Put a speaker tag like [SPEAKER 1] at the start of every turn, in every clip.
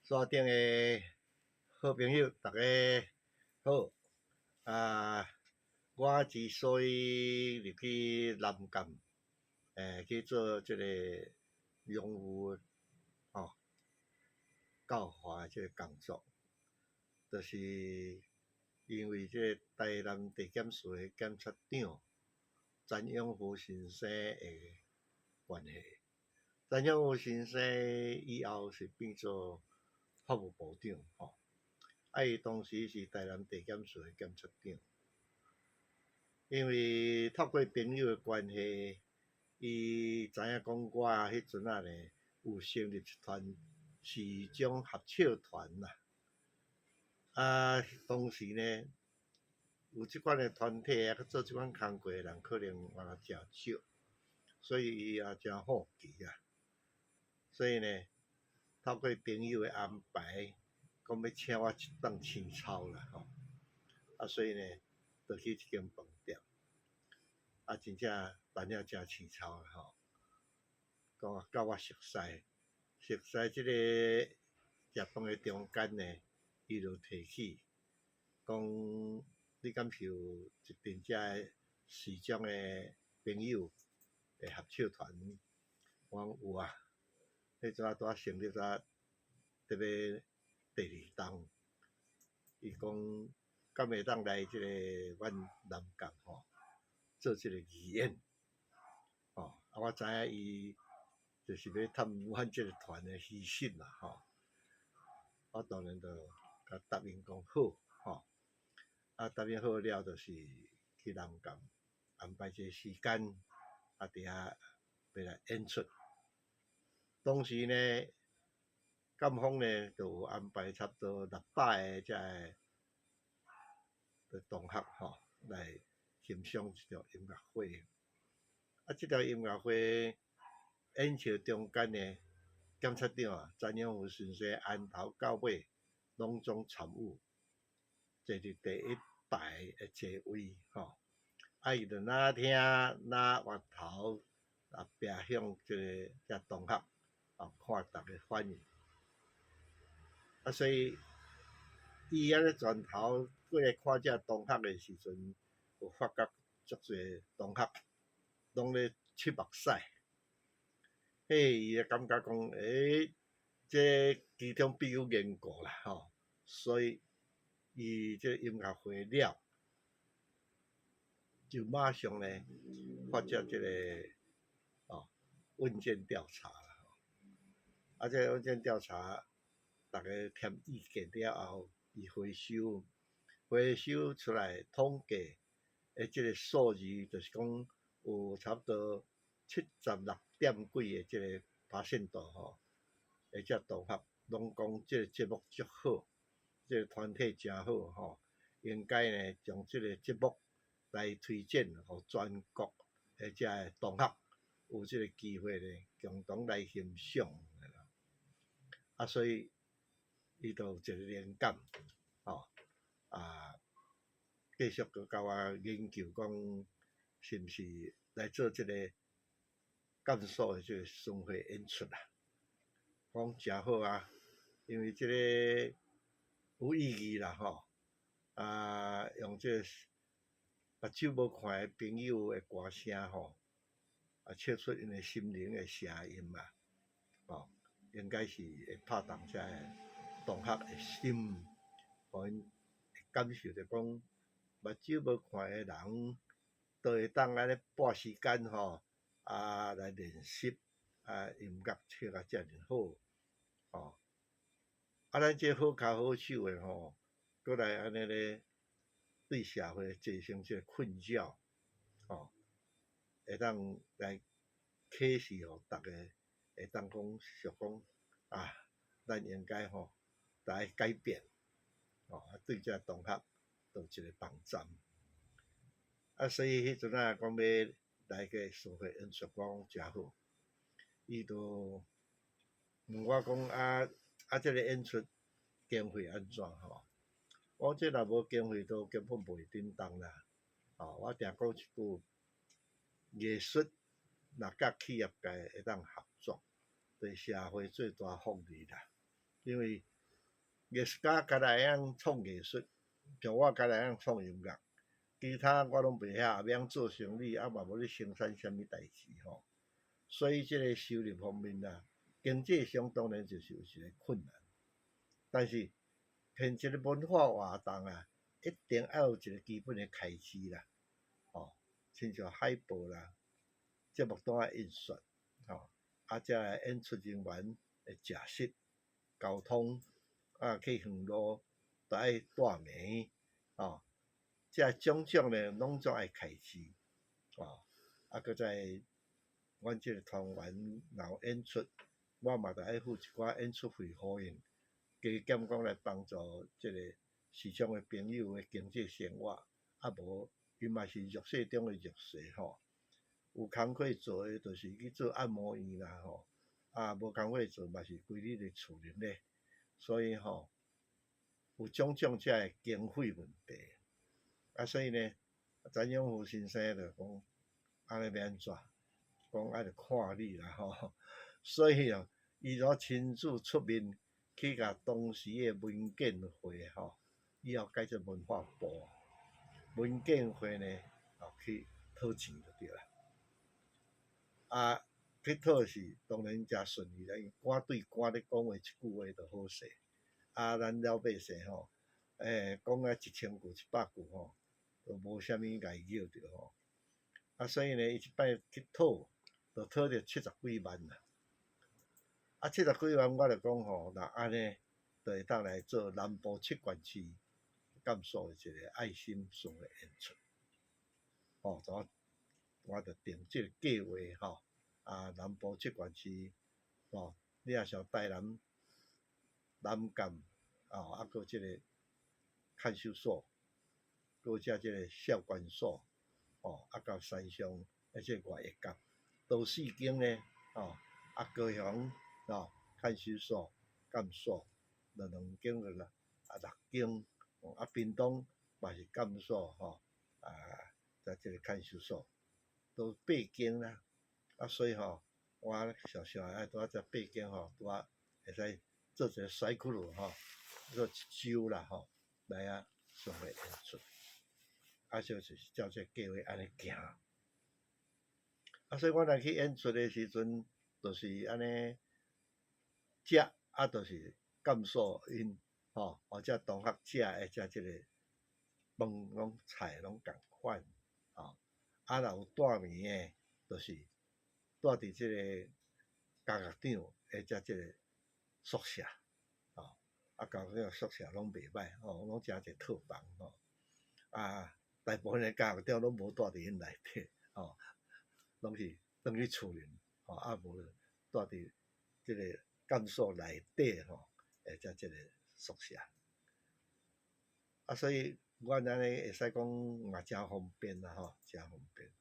[SPEAKER 1] 山頂的好朋友，大家好。啊，我之所以入去南崁，去做這個榮譽吼教化的這個工作，就是因為這個台南地檢署的檢察長詹永福先生的關係。詹永福先生以後是變做法務部長吼，啊，伊當時是台南地檢署的檢察長。因為透過朋友的關係，伊知影講我彼陣仔呢有成立一團時鐘合唱團啦。啊，當時呢有這款的團體啊，去做這款工課的人可能嘛誠少，所以伊也誠好奇啊。所以呢，透過朋友的安排，講欲請我一頓青草啦吼。啊，所以呢，就去這間飯店，啊，真正辦了食青草啦吼。講佮我熟似，熟似這個食飯的中間呢，伊就提起，講你敢是有一陣遮的時鐘的朋友的合唱團？我講有啊。彼陣仔拄仔成立啊，特別第二冬，伊講敢會當來這個阮南崁吼做這個義演，吼啊我知影伊就是欲探阮這個團的虛實啦吼，我當然就共答應講好吼，啊答應好了，就是去南崁安排一個時間，啊佇遐欲來演出。當時呢，監方呢就有安排差不多600個這个同學吼來欣賞這場音樂會。啊，這場音樂會演唱中間呢，檢察長啊詹永福先生由頭到尾攏總參與，坐佇第一排的座位吼。啊，伊就若聽若越頭啊，爿向這个遮同學。啊，看逐个反應，啊，所以伊按呢轉頭過來看遮同學的時陣，有發覺足濟同學攏咧拭目屎，嘿，伊就感覺講，欸，這其中必有緣故啦，吼，所以伊這音樂會了，就馬上呢發出這个哦問卷調查。啊，這個問卷調查，逐家填意見了後，伊回收，回收出來統計的這個數字，就是講有差不多76點幾的這個百分度吼，的這同學攏講這個節目足好，這個團體誠好吼，應該呢將這個節目來推薦予全國的這个同學有這個機會呢，共同來欣賞。啊，所以伊就有一個靈感，吼啊，繼續閣共我研究講，是毋是來做這個監所的這個巡迴演出啊？講誠好啊，因為這個有意義啦，吼啊，用這個目睭無看的朋友的歌聲吼，啊，唱出𪜶的心靈的聲音啊，吼。應該是會拍動遮個同學的心，予𪜶會感受著講，目睭無看的人，都會當按呢撥時間吼，啊來練習，啊音樂唱甲遮爾好，吼，啊咱這好跤好手的吼，閣來按呢咧對社會造成這個困擾，吼，會當來啟示予逐家。會當講想講啊，咱應該吼來改變，吼啊對遮同學都有一個幫助。啊，所以彼陣仔講欲來個巡迴演出，我講誠好。伊就問我講啊啊，這個演出經費按怎吼？我講這若無經費，都根本袂振動啦。吼，我定講一句，藝術若佮企業界會當合作，對社會最大福利啦。因為藝術家敢若會曉創藝術，像我敢若會曉創音樂，其他我攏袂曉，也袂曉做生理，啊嘛無咧生產啥物代誌吼。所以這個收入方面啊，經濟上當然就是有一個困難。但是辦一個文化活動啊，一定愛有一個基本的開支啦，吼，親像海報啦、節目單的印刷，吼，啊，這個演出人員的食食、交通，啊，去遠路都愛蹛暝，吼，這種種呢，攏總愛開支，吼，啊，閣再阮這個團員若有演出，我嘛著愛付一寡演出費予𪜶，加減講來幫助這個市場的朋友的經濟生活，啊無𪜶嘛是弱勢中的弱勢吼，有工課做的，就是去做按摩院啦吼，啊無工課做嘛是規日佇厝內咧，所以吼有種種這个經費問題，啊所以呢，陳永福先生就講按呢欲按怎？講愛著看你啦吼，所以哦，伊就親自出面去共當時的文建會吼，以後改做文化部，文建會呢，哦去討錢就對啦。啊，去討是當然誠順利啦，因為官對官咧講話一句話就好勢。啊，咱老百姓吼，講啊一千句、一百句吼，都無啥物共伊叫著吼。啊，所以呢，伊一擺去討，就討著七十幾萬啦。啊，七十幾萬，我就講吼，若按呢，就會當來做南部七縣市監所的一個愛心巡迴演出。吼，就我就定這個計劃吼，啊，南部七縣市，吼，你若像台南、南港，哦，啊，閣這個看守所，閣遮這個少管所，吼，啊，到山上，啊，這個外役監，都四間呢，吼，啊，高雄，吼，看守所、監所，兩間就啦，啊，六間，啊，屏東嘛是監所，吼，啊，在這個看守所，都八間啦，啊，所以吼，我想想愛拄仔這八間吼，拄仔會使做一個甩窟嚕吼，做一周啦吼，來遐巡迴演出，啊，就是照這個計劃按呢行。啊，所以我若去演出的時陣，就是按呢食，啊，就是監所𪜶吼，或者同學食的食這個飯攏菜攏仝款，吼，啊，若有蹛暝的，就是蹛佇這個監獄長的遮這個宿舍，吼，啊，監獄長宿舍攏袂䆀，吼，攏誠濟套房，吼，啊，大部分的監獄長攏無蹛佇𪜶內底，吼，攏是轉去厝裡，吼，啊無蹛佇這個監所內底，吼，會遮這個宿舍。啊，所以阮按呢會使講嘛誠方便啦，吼，誠方便。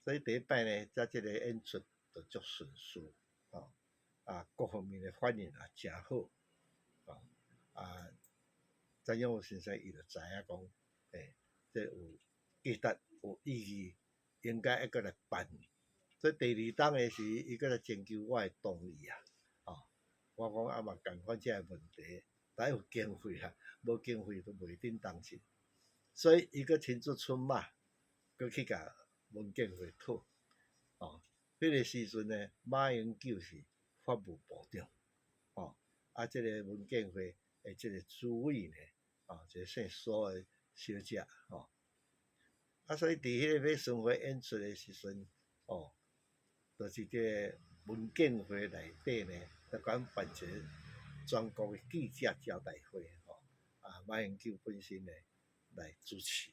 [SPEAKER 1] 所以第一擺呢，遮這個演出就足順遂，吼，啊，各方面的反應也誠好，吼，啊，陳永福先生伊就知影講，這有價值、有意義，應該愛閣來辦。所以第二冬的時，伊閣來徵求我的同意啊，吼，我講啊嘛仝款這個問題，但有經費啊，無經費都袂振動進。所以伊閣親自出馬，閣去共文建會討，吼，彼個時陣呢，馬英九是法務部長，吼，啊，這個文建會的這個主委呢，哦，一個姓蘇的小姐，吼，啊，所以佇彼個欲巡迴演出的時陣，哦，就是這個文建會內底呢，就講辦一個全國的記者招待會，吼，啊，馬英九本身呢來主持，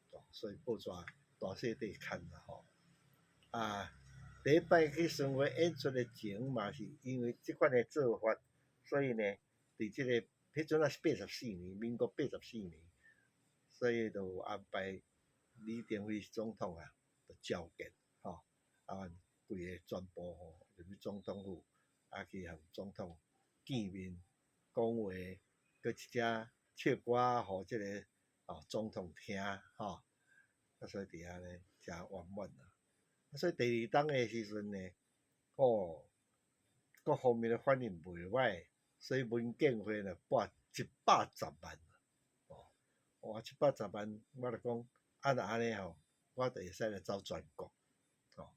[SPEAKER 1] 哦，所以報紙大細塊刊啦，吼，啊，第一擺去巡迴演出的前嘛是因為這款的做法，所以呢，佇這個彼陣仔是八十四年，民國八十四年，所以就有安排李登輝總統啊，就召見，吼，啊，規个全部吼入去總統府，啊去和總統見面講話，閣一隻唱歌予這個哦總統聽，吼，啊所以佇遐呢誠圓滿啊。所以第二冬的時陣呢，哦，各方面的反應袂䆀，所以文建會呢撥一百十萬，哦，哇，一百十萬，我就講，啊若按呢吼，我就會使來走全國，哦，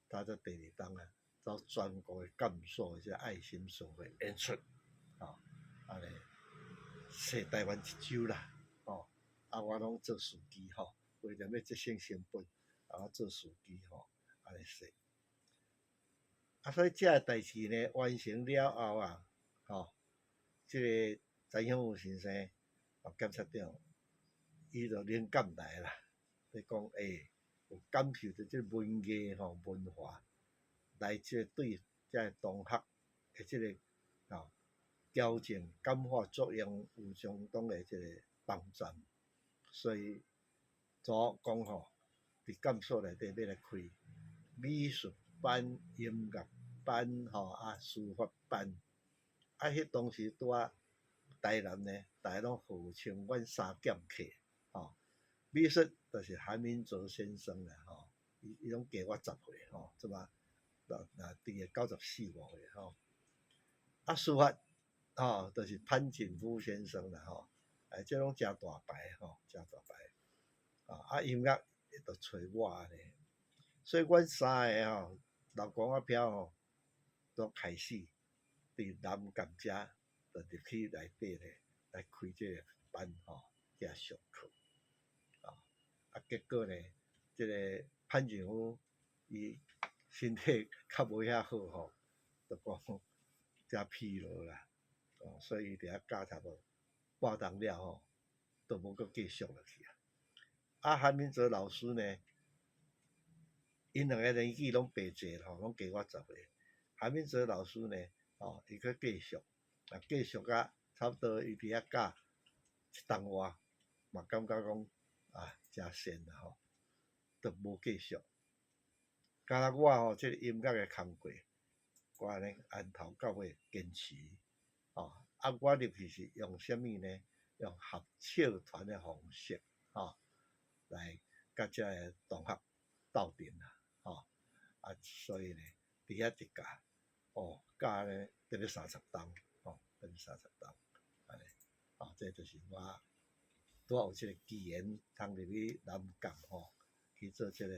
[SPEAKER 1] 他做第二冬啊，走全國的監所的這個愛心巡迴演出，哦，按呢，踅台灣一周啦，哦，啊，我攏做司機吼，為著欲節省成本，啊，我做司機吼，按呢踅。啊，所以這个代誌呢完成了後啊，吼，這个陳香武先生，哦，檢察長，伊就靈感來啦，咧講欸，有感受著這个文藝吼文化，來這个對這个同學的這个吼矯正感化作用有相當的這个幫助，所以怎講吼，佇監所內底欲來開美術班、音樂班吼啊，書法班，啊，彼當時拄仔台南呢，逐家攏號稱阮三劍客，吼，美術就是韓明哲先生啦，吼，伊伊攏加我10歲，吼，這馬若若佇個94、5歲，吼，啊，書法吼，就是潘錦夫先生啦，吼，哎，這攏誠大牌，吼，誠大牌，啊，啊，音樂就揣我按呢，所以阮三个吼，老公仔飄吼，都開始佇南監遮就入去內底咧，來開這个班吼，遮上課，啊，啊，結果呢，這个潘錦夫伊身體較無遐好吼，就講誠疲勞啦，哦，所以伊佇遐教差不多半冬了吼，都無閣繼續落去啊。啊，韓明哲老師呢，𪜶兩个年紀攏白濟吼，攏加我10歲。韓明哲老師呢，哦，伊閣繼續，啊，繼續啊，差不多伊佇遐教一冬外，嘛感覺講啊，誠善啦吼，就無繼續。敢若我吼，這个音樂的工課，我按呢按頭到尾堅持，哦，啊，我入去是用啥物呢？用合唱團的方式，吼，來佮這个同學鬥陣啦，吼，啊，所以呢，佇遐一教，哦，教呢得欲30冬，吼，得欲三十冬，按呢，哦，這就是我拄仔有這个機緣，通入去南監吼，去做這个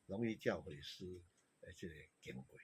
[SPEAKER 1] 榮譽教誨師的這个經過。